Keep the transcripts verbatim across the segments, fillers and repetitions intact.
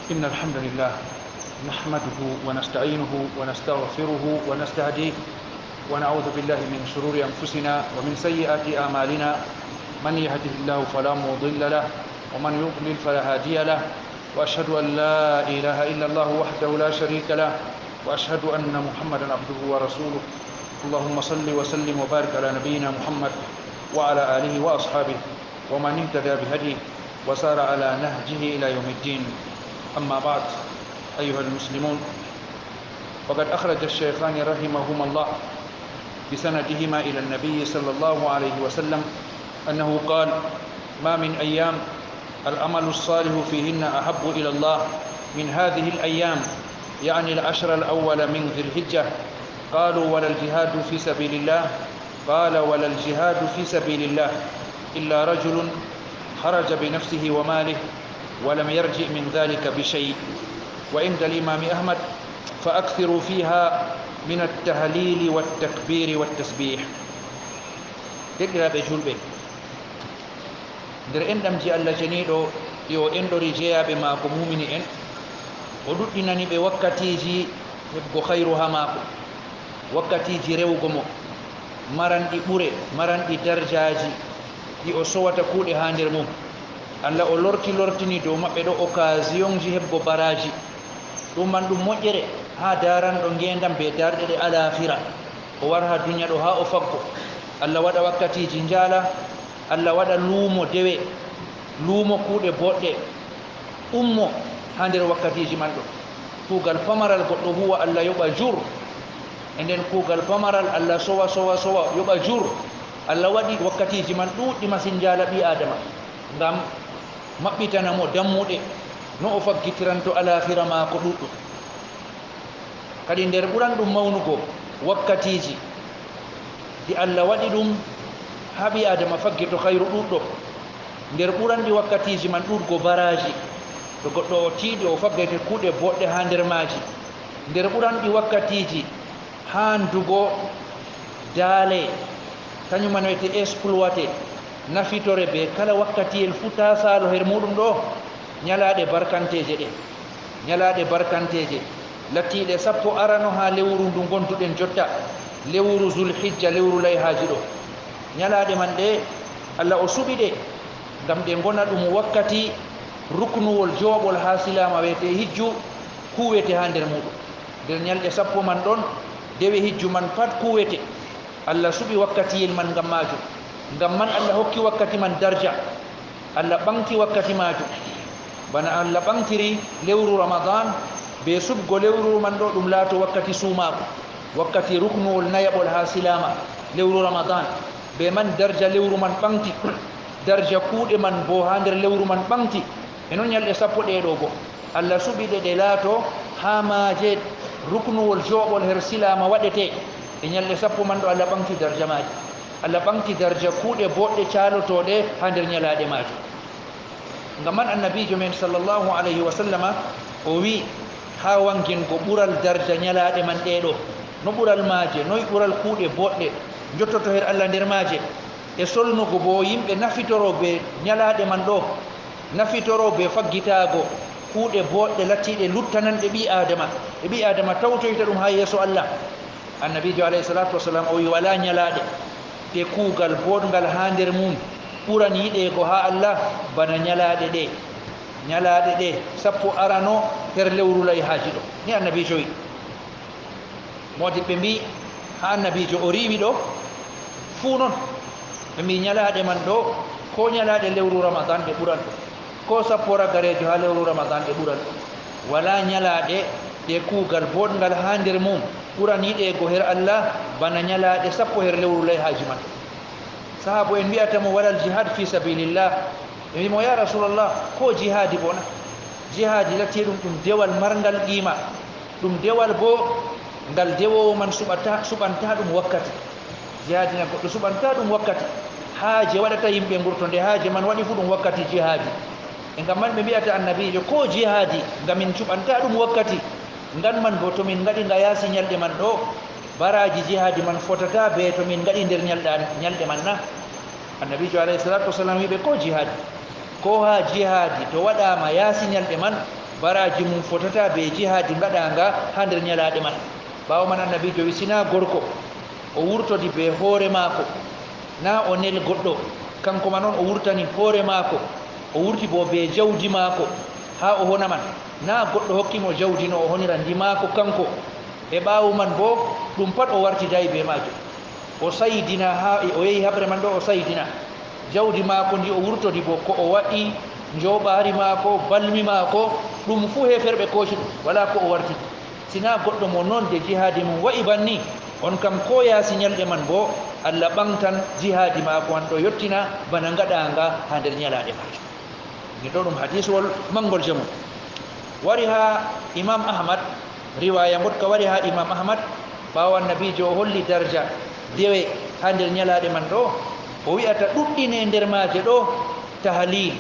إن الحمد لله نحمده ونستعينه ونستغفره ونستهديه، ونعوذ بالله من شرور أنفسنا ومن سيئات أعمالنا. من يهده الله فلا مضل له، ومن يضلل فلا هادي له. وأشهد أن لا إله إلا الله وحده لا شريك له، وأشهد أن محمدا عبده ورسوله. اللهم صل وسلم وبارك على نبينا محمد وعلى آله وأصحابه ومن اهتدى بهديه وسار على نهجه إلى يوم الدين. أما بعد، أيها المسلمون، فقد أخرج الشيخان رحمهما الله بسندهما إلى النبي صلى الله عليه وسلم أنه قال: ما من أيام العمل الصالح فيهن أحب إلى الله من هذه الأيام، يعني العشر الأول من ذي الحجة. قالوا: ولا الجهاد في سبيل الله؟ قال: ولا الجهاد في سبيل الله إلا رجل خرج بنفسه وماله ولم يرجع من ذلك بشيء. وعند الإمام أحمد: فأكثروا فيها من التهليل والتكبير والتسبيح. Deɗɗiraaɓe julɓe, nder enɗamji Allah ceniiɗo ɗi o enɗori jeyaaɓe maako muumini en, o ɗuɗɗinani ɓe wakkatiiji heɓgo khayru haa maako, wakkatiiji rewgo mo, maranɗi ɓure, maranɗi darjaaji ɗi o sowata kuuɗe haa nder mum. Allah o lorti lortini dow maɓɓe ɗo occasionji heɓgo baraaji. Ɗum man ɗum moƴƴere haa daaranɗo ngeendam bee daarɗe ɗe alaafira. O wara haa duniya ɗo haa o faggo. Allah waɗa wakkatiiji njaala, Allah waɗa luumo dewe, luumo kuuɗe boɗɗe, ummo haa nder wakkatiiji man ɗo. Kuugal pamaral goɗɗo huwa, Allah yoɓa jur. E nden kuugal pamaral, Allah sowa, sowa, sowa, yoɓa jur. Allah waɗi wakkatiiji man ɗuuɗɗi masin njaala ɓii Aadama, ngam maɓɓitana mo dammuɗe no o faggitiranto alaafira maako ɗuuɗɗum. Kadi nder ɓuran ɗum mawnugo wakkatiiji ɗi Allah waɗi ɗum haa ɓii Aadama faggito khayru ɗuuɗɗo, nder ɓuran ɗi wakkatiiji man ɗuuɗgo baraaji, to goɗɗo o tiiɗi o faggete kuuɗe boɗɗe haa nder maaji. Nder ɓuran ɗi wakkatiiji haandugo daale, kañum man wiyete exploité, nafitore bee kala wakkatiyel fuu taa saalo her muuɗum ɗo, ñalaaɗe barkanteeje ɗe. Ñalaaɗe barkanteeje, lattiiɗe sappo arano haa lewru ndu ngonduɗen jotta, lewru Zulhijja, lewru layhaaji ɗo. Ñalaaɗe man ɗe, Allah o suɓi ɗe ngam ɗe ngona ɗum wakkati ruknuwol jooɓol haa silaama wiyetee hijju, kuuwete haa nder muuɗum. Nder ñalɗe sappo man ɗon, dewe hijju man pat kuuwete. Allah suɓi wakkatiyel man ngam maajum. Ngam man Allah hokki wakkati man darja. Allah ɓaŋgti wakkati maajum. Bana Allah ɓaŋgtiri lewru Ramadan, bee suɓgo lewru man ɗo ɗum laato wakkati suumaaku, wakkati ruknuwol nayaɓol haa silaama, lewru Ramadan. Bee man darja lewru man ɓaŋgti, darja kuuɗe man boo haa nder lewru man ɓaŋgti. E non ñalɗe sappo ɗe ɗo boo, Allah suɓi ɗe ɗe laato haa maaje ruknuwol jooɓol her silaama waɗete. E ñalɗe sappo man ɗo Allah ɓaŋgti darja maaje. Allah ɓaŋgti darja kuuɗe booɗɗe caalotooɗe haa nder ñalaaɗe maajum. Ngam man Annabiijo men, sallallahu alayhi wa sallama, o wi'i, haa waŋgingo ɓural darja ñalaaɗe man ɗe ɗo, no ɓural maaje, noy ɓural kuuɗe booɗɗe njottoto her Allah nder maaje, e solnugo boo yimɓe nafitoro bee ñalaaɗe man ɗo, nafitoro bee faggitaago kuuɗe booɗɗe lattiiɗe luttananɗe ɓii-Aadama, e ɓii-Aadama tawtoyta ɗum haa yeeso Allah. Annabiijo, alayhi salaatu wasalaam, o wi'i, walaa ñalaaɗe ɗe kuugal booɗngal haa nder mum ɓuran yiɗeego haa Allah bana ñalaaɗe ɗe. Ñalaaɗe ɗe sappo arano her lewru layhaaji ɗo. Ni Annabiijo wi'i. Moodibɓe mbi'i, haa Annabiijo o riiwi ɗo fuu non. Ɓe mbi'i, ñalaaɗe man ɗo, ko ñalaaɗe lewru Ramadan ɗe ɓuran ɗum. Ko sappo ragareejo haa lewru Ramadan ɗe ɓuran ɗum. Walaa ñalaaɗe ɗe kuugal booɗngal haa nder mum ɓuran yiɗeego her Allah bana ñalaaɗe sappo her lewru layhaaji man. Sahaabo'en mbi'ata mo, walal jihad fi sabilillah. Ɓe mbi'i mo, ya Rasulallah, ko jihaadi boo na? Jihaadi latiiɗum ɗum dewal marngal qiima. Ɗum dewal boo ngal dewoowo man suɓata, suɓanta ɗum wakkati. Jihaadi na goɗɗo suɓanta ɗum wakkati. Haaje waɗata yimɓe ngurto, nde haaje man waɗi fuu ɗum wakkati jihaadi. E ngam man ɓe mbi'ata Annabiijo, ko jihaadi nga min cuɓanta ɗum wakkati? Ngan man boo to min ngaɗi nga yaasi ñalɗe man ɗo, baraaji jihaadi man fotataa bee to min ngaɗi nder ñalɗa-, ñalɗe man na? Annabiijo, alayhi salaatu wasalaam, wi'i ɓe, ko jihaadi? Ko haa jihaadi to waɗaama yaasi ñalɗe man, Baraaji mum fotata bee jihaadi mbaɗaanga haa nder nyalaaɗe man. Ɓaawo man, Annabiijo wi, si naa gorko, o wurtodi bee hoore maako, naa o nel goɗɗo, kanko man on o wurtani hoore maako, o wurti boo bee jawdi maako haa o hona man, naa goɗɗo hokki mo jawdi no o honira ndi maako kanko. E ɓaawo man boo, ɗum pat o wartidaay bee maajum. O saydina haa o yehi haɓre man ɗo, o saydina. Jawdi maako ndi o wurtodi boo, ko o waɗi, njooɓaari maako, balmi maako, ɗum fuu heeferɓe kooci ɗum, walaa ko o wartidi. Si naa goɗɗo mo noon de jihaadi mum wa'i banni, on kam koo yaasi nyalɗe man boo, Allah ɓaŋgtan jihaadi maako man ɗo yottina bana ngaɗaanga haa nder nyalaaɗe maajum. Nde ɗo ɗum hadiiswol manngol jamum. Wari haa Imaam Ahmad, riwaaya ngoɗka wari haa Imaam Ahmad, ɓaawo Annabiijo o holli darja dewe haa nder nyalaaɗe man ɗo, o wi'ata ɗuɗɗine nder maaje ɗo tahlil,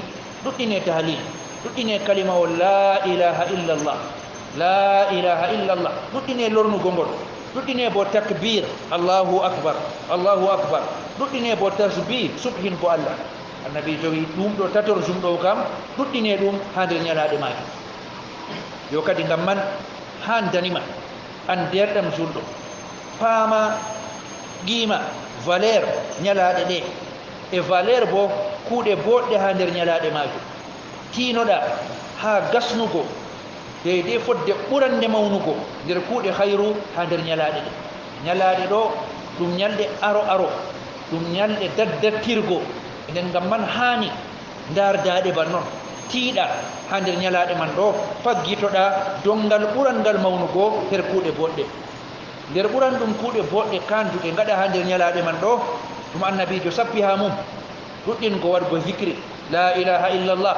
ɗuɗɗine tahlil, ɗuɗɗine kalimawol laa ilaaha illallah, laa ilaaha illallah, ɗuɗɗine lornugol ngol, ɗuɗɗine boo takbiir, Allahu akbar, Allahu akbar, ɗuɗɗine boo tasbiih, subhingo Allah. Annabiijo wi, ɗum ɗo tatorzum ɗo kam, ɗuɗɗine ɗum haa nder nyalaaɗe maajum. Yo kadi ngam man, haandani ma, an deerɗam juulɗo, paama, qiima, valeur nyalaaɗe ɗe, e valeur boo kuuɗe booɗɗe haa nder nyalaaɗe maajum. Tiinoɗa haa gasnugo deydey fodde ɓurannde mawnugo nder kuuɗe hayru haa nder nyalaaɗe ɗe. Nyalaaɗe ɗo, ɗum nyalɗe aro-aro, ɗum nyalɗe daddattirgo. Enen ngam man haani ndaardaaɗe ban non. Tiiɗa haa nder nyalaaɗe man ɗo, paggitoɗa donngal ɓuranngal mawnugo her kuuɗe booɗɗe. Nder ɓuran ɗum kuuɗe booɗɗe kaanduɗe ngaɗa haa nder nyalaaɗe man ɗo, ɗum Annabiijo sappi haa mum. Ɗuɗɗingo waɗgo zikri, laa ilaaha illallah,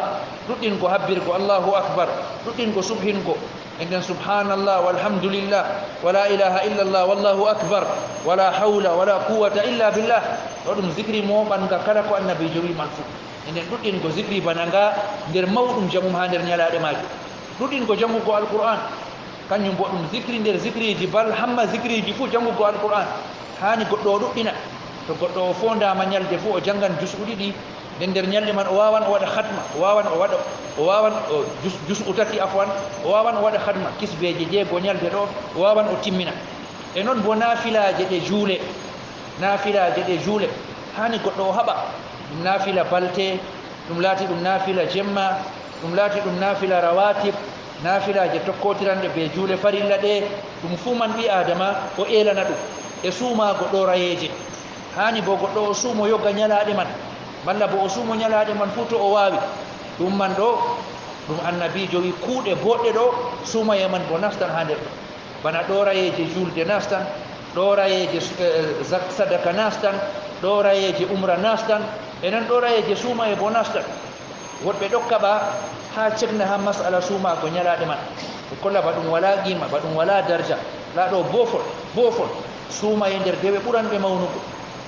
ɗuɗɗingo habbirgo Allahu akbar, ɗuɗɗingo subhingo, e nden subhaanallah, walhamdulillah, wa laa ilaaha illallah, wallahu akbar, wa laa hawla wa laa quwwata illa billah. Ɗo ɗum zikri mooɓannga kala ko Annabiijo wi man fuu. E nden ɗuɗɗingo zikri bana nga nder mawɗum jamum haa nder nyalaaɗe maajum. Ɗuɗɗingo janngugo Alqur'aan, kanjum boo ɗum zikri nder zikriiji, bal hamma zikriiji fuu, janngugo Alqur'aan. Haani goɗɗo o ɗuɗɗina. To goɗɗo o foondaama nyalde fuu, o janngan jus'u ɗiɗi, nden nder nyalɗe man o waawan o waɗa hatma, o waawan o waɗa, o waawan o jus-, jus'u tati, afwan, o waawan o waɗa hatma, kisbeeje jeego nyalde ɗo, o waawan o timmina. E non boo naafilaaje ɗe juule, naafilaaje ɗe juule, haani goɗɗo o haɓa. Ɗum naafila balte, ɗum laati ɗum naafila jemma, ɗum laati ɗum naafila rawatib, naafilaaje tokkootiranɗe bee juule farilla ɗe, ɗum fuu man ɓii-aadama o eelana ɗum. E suumaago ɗoorayeeje. Haani boo goɗɗo o suumo yoga nyalaaɗe man, malla boo o suumo nyalaaɗe man fuu to o waawi. Ɗum man ɗo, ɗum Annabiijo wi kuuɗe booɗɗe ɗo, suumaye man boo nastan haa nder ɗum. Bana ɗoorayeeje juulde nastan, ɗoorayeeje su-, eh, zak-, sadaka nastan, ɗoorayeeje umra nastan, e non ɗoorayeeje suumaye boo nastan. Woɗɓe ɗo kaɓa haa cekna haa masala suumaago nyalaaɗe man. Ɓe kolla ba ɗum walaa qiima, ba ɗum walaa darja. Laa ɗo boofol, boofol. Suumaye nder dewe ɓuranɗe mawnugo.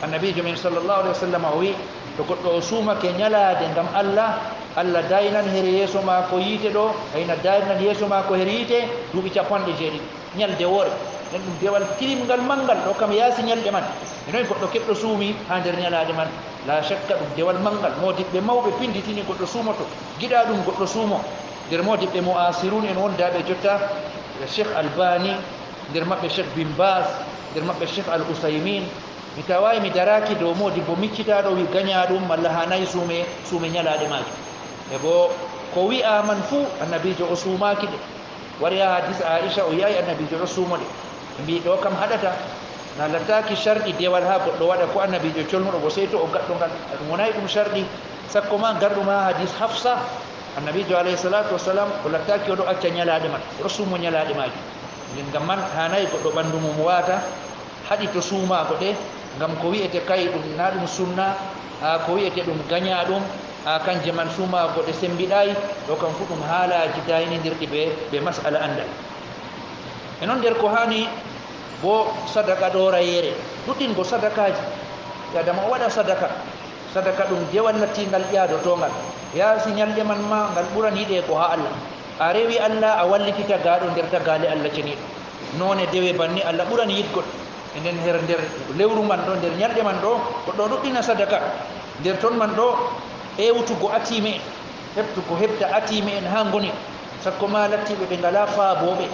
Annabiijo men sallallahu alaihi wasallam o wi, to goɗɗo o suumake nyalaade ngam Allah, Allah daynan her yeeso maako yiite ɗo, hayna daynan yeeso maako her yiite duuɓi cappanɗe jeeɗiɗi. Nyalde woore. Nden ɗum dewal tilimngal manngal, ɗo kam yaasi nyalɗe man. E noy goɗɗo keɓɗo suumi haa nder nyalaaɗe man? Laa shakka ɗum dewal manngal. Moodiɓɓe mawɓe pinditini goɗɗo suumoto. Giɗaaɗum goɗɗo suumo. Nder moodiɓɓe mu'asirun en wondaaɓe jotta, Cheikh Albani, nder maɓɓe Cheikh Bin Baz, nder maɓɓe Cheikh Al Usaymin. Mi tawaay, mi daraaki dow moodibbo miccitaaɗo wi ganyaaɗum malla haanaay suume, suume nyalaaɗe maajum. E boo ko wi'aa man fuu, Annabiijo o suumaaki ɗe. Wari haa hadis Aisha, o yi'aay Annabiijo ɗo suumo ɗe. Ɓe mbi'i ɗo kam haɗata. Na lattaaki sharɗi dewal haa goɗɗo waɗa ko Annabiijo colnuɗo go, sey to o gaɗɗo ngal. Ɗum wonaay ɗum sharɗi, sakko ma garɗum haa hadis Hafsa. Annabiijo alayhi salaatu wasalaam, o lattaaki o ɗo acca nyalaaɗe man, o ɗo suumo nyalaaɗe maajum. Nden ngam man haanaay goɗɗo ɓanndu mum waata, haɗi to suumaago ɗe, ngam ko wi'ete kay ɗum, na ɗum sunna, haa ko wi'ete ɗum ganyaaɗum, haa kanje man suumaago ɗe sembiɗaay, ɗo kam fuu ɗum haalaaji daynindirɗi bee, bee mas'ala anndal. E non nder ko haani boo sadaka ɗoorayeere, ɗuɗɗingo sadakaaji. Ɓii-aadama o waɗa sadaka. Sadaka ɗum dewal lattiingal ƴaadotoongal. Yaasi nyalɗe man ma ngal ɓuran yiɗeego haa Allah. A rewi Allah, a walliti tagaaɗo nder tagaale Allah ceniiɗo. Noone dewe banni Allah ɓuran yiɗgol. E nden her nder lewru man ɗo, nder nyalɗe man ɗo, goɗɗo o ɗuɗɗina sadaka. Nder ton man ɗo, ewtugo atiime'en, heɓtugo heɓta atiime'en haa ngoni. Sakko ma lattiiɓe ɓe ngalaa faabooɓe,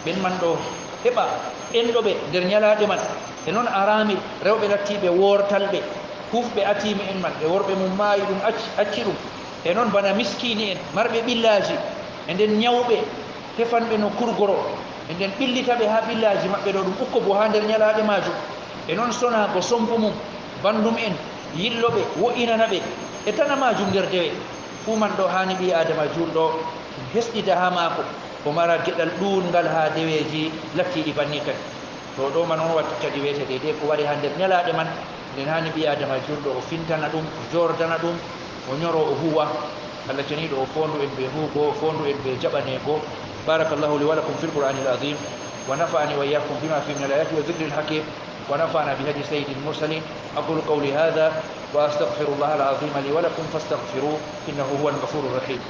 ɓen man ɗo heɓa ɗenɗo ɓe nder ñalaaɗe man. E non araamil, rewɓe lattiiɓe woortalɓe, huufɓe atiimi en man, ɓe worɓe mum maayi ɗum acci, acci ɗum. E non bana miskiini en, marɓe ɓillaaji, e nden ñawɓe, tefanɓe no kurgoro, e nden ɓillita ɓe haa ɓillaaji maɓɓe ɗo ɗum ukko bo haa nder ñalaaɗe maajum. E non sonaago sombu mum, banndum en, yillo ɓe, wo'inana ɓe, e tana maajum nder dewe. Fuu man ɗo haani ɓii Aadama juulɗo hesɗita haa maako, o mara geɗal ɗuuɗngal haa deweeji lattiiɗi banni kadi. To ɗo man on watta kadi weete deydey ko waɗi haa nder ñalaaɗe man, nden haani ɓii Aadama juulɗo o fintana ɗum, o joordana ɗum, o ñoro, o huuwa. Allah ceniiɗo o foondu en bee huugo, o foondu en bee jaɓaneego. بارك الله لي ولكم في القرآن العظيم، ونفعني وإياكم بما فيه من الآيات والذكر الحكيم، ونفعنا بهدي سيد المرسلين. أقول قولي هذا وأستغفر الله العظيم لي ولكم فاستغفروه إنه هو الغفور الرحيم.